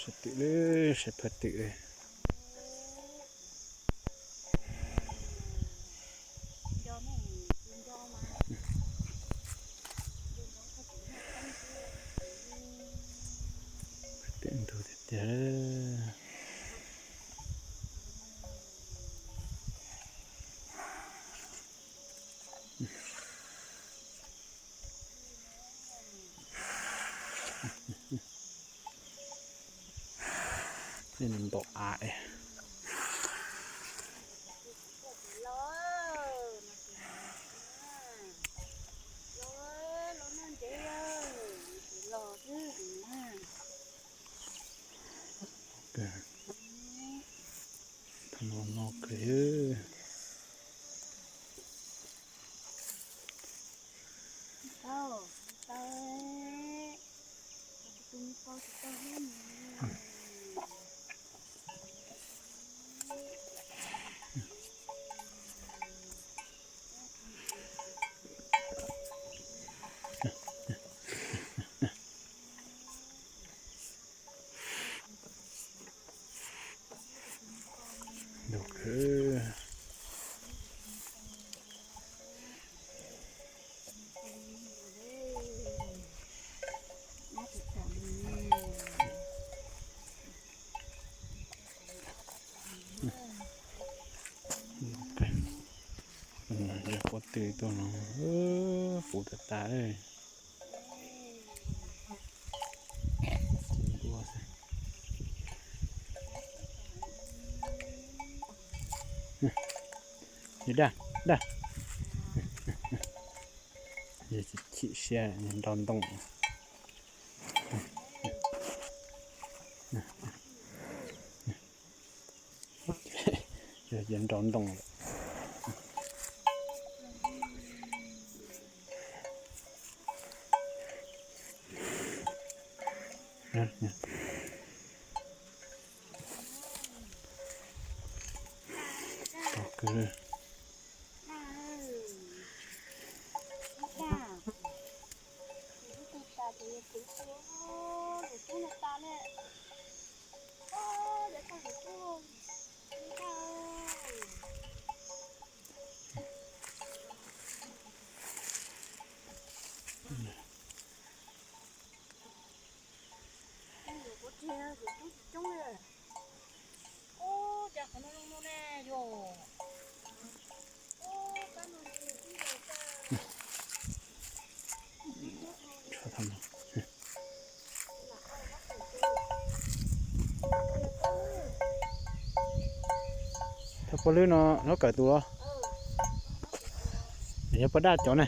Twm li, saib phaj twm li. Twm ntug tiag tiag. Ntaus av. Thaum no no kawg. Yog pob tw tuaj no, puv tas tas. Daj, daj. Chim siab nrau ntoo. Yog nrau ntoo lawm. Thawj pog lwb no lub kawm tus los? Yog pog daj cov ne.